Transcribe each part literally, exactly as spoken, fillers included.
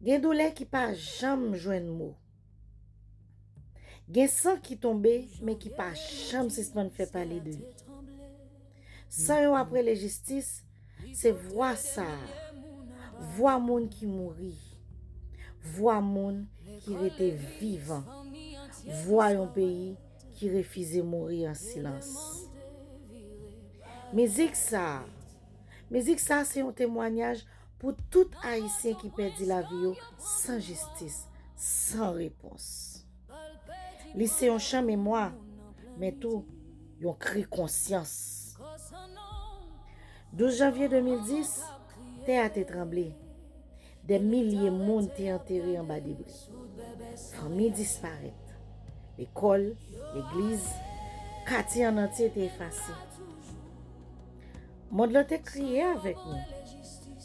Gen doulè ki pa janm jwenn mo. Gen san ki tonbe, men ki pa janm sispann fè pale de li. San yo ap rele jistis, se vwa sa a. Vwa moun ki mouri. Vwa moun ki rete vivan. Vwa yon peyi ki refize mouri an silans. Mizik sa a, mizik sa a se yon temwanyaj pou tout Ayisyen ki pèdi lavi yo san jistis, san repons. Li se yon chan memwa, men tou yon kri konsyans. Douz janvye de mil dis, tè a te tranble. Dè milye moun te antere anba debri. Fanmi disparèt. Lekòl, legliz, katye an antye te efase. Mond lan te kriye avèk nou,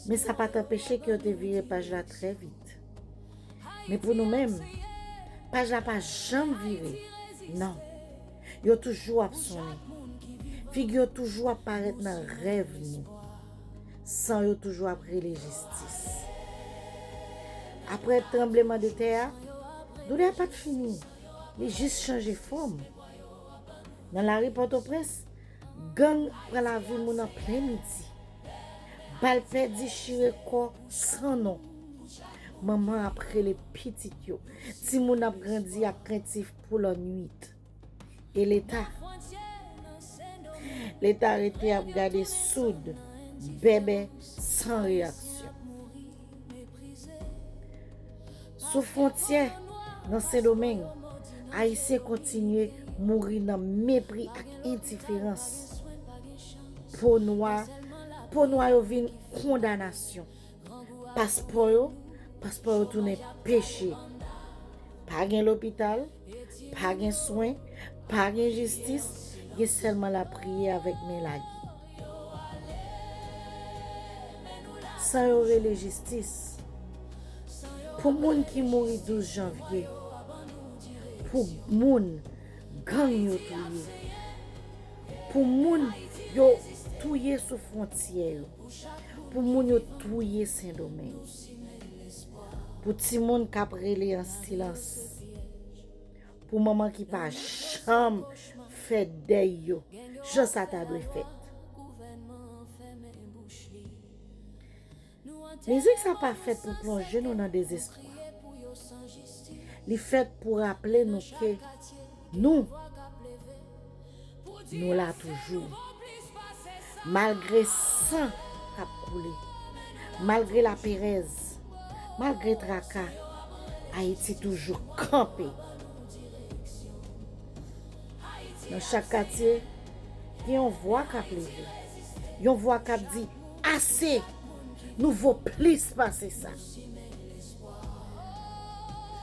men sa pa t anpeche ke yo te vire paj la trè vit. Men pou nou menm, paj la pa janm vire. Non. Yo toujou ap sonnen. Figi yo toujou ap parèt nan rèv nou. San yo toujou ap rele jistis. Apre tranbleman de tè a, doulè a pa t fini. Li jis chanje fòm. Nan lari Pòtoprens, gang pran lavi moun an plen midi. Bal pèdi chire kò san non. Manman ap rele pitit yo. Timoun ap grandi ak krentif pou lannwit. E Leta? Leta rete ap gade soud, bèbè, san reyaksyon. Sou fwontyè nan Sendomeng, Ayisyen kontinye mouri nan mepri ak endiferans. Po nwa, po nwa yo vin kondanasyon. Paspò yo, paspò yo tounen peche. Pa gen lopital, pa gen swen, pa gen jistis, gen sèlman lapriyè avèk men lage. San yo rele jistis. Pou moun ki mouri douz janvye, pou moun gang yo touye, pou moun yo touye sou fwontyè yo, pou moun yo touye Sendomeng, pou timoun k ap rele an silans, pou manman ki pa janm fè dèy yo jan sa ta dwe fèt. Mizik sa pa fèt pou plonje nou nan dezespwa. Li fèt pou raple nou ke nou, nou la toujou. Malgre san k ap koule, malgre laperèz, malgre traka, Ayiti toujou kanpe. Nan chak katye, gen yon vwa k ap leve. Yon vwa k ap di, ase! Nou vo plis pase sa.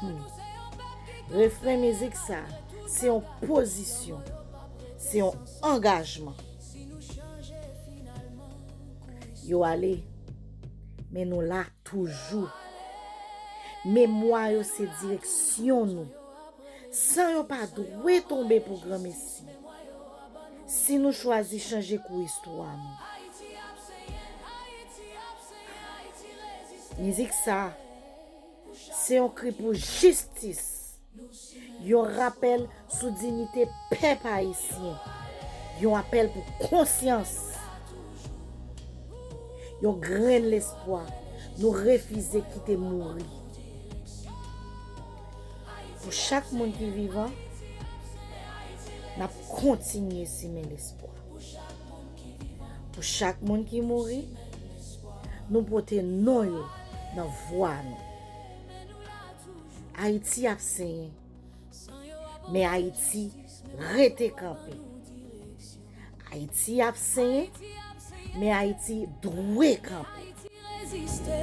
Hmm. Refren mizik sa, se yon pozisyon, se yon angajman. Yo ale, men nou la toujou. Memwa yo se direksyon nou. San yo pa dwe tonbe pou granmesi. Si nou chwazi chanje kou istwa nou. Mizik sa, se yon kri pou jistis. Yon rapèl sou diyite pèp ayisyen. Yon apèl pou konsyans. Yon grenn lespwa nou refize kite mouri. Pou chak moun ki vivan, n ap kontinye simen lespwa. Pou chak moun ki mouri, nou pote non yo nan vwa nou. Ayiti ap senyen, men Ayiti rete kanpe. Ayiti ap senyen, men Ayiti dwe kanpe. Reziste.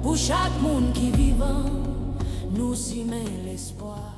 Pou chak moun ki vivan, nou simen lespwa.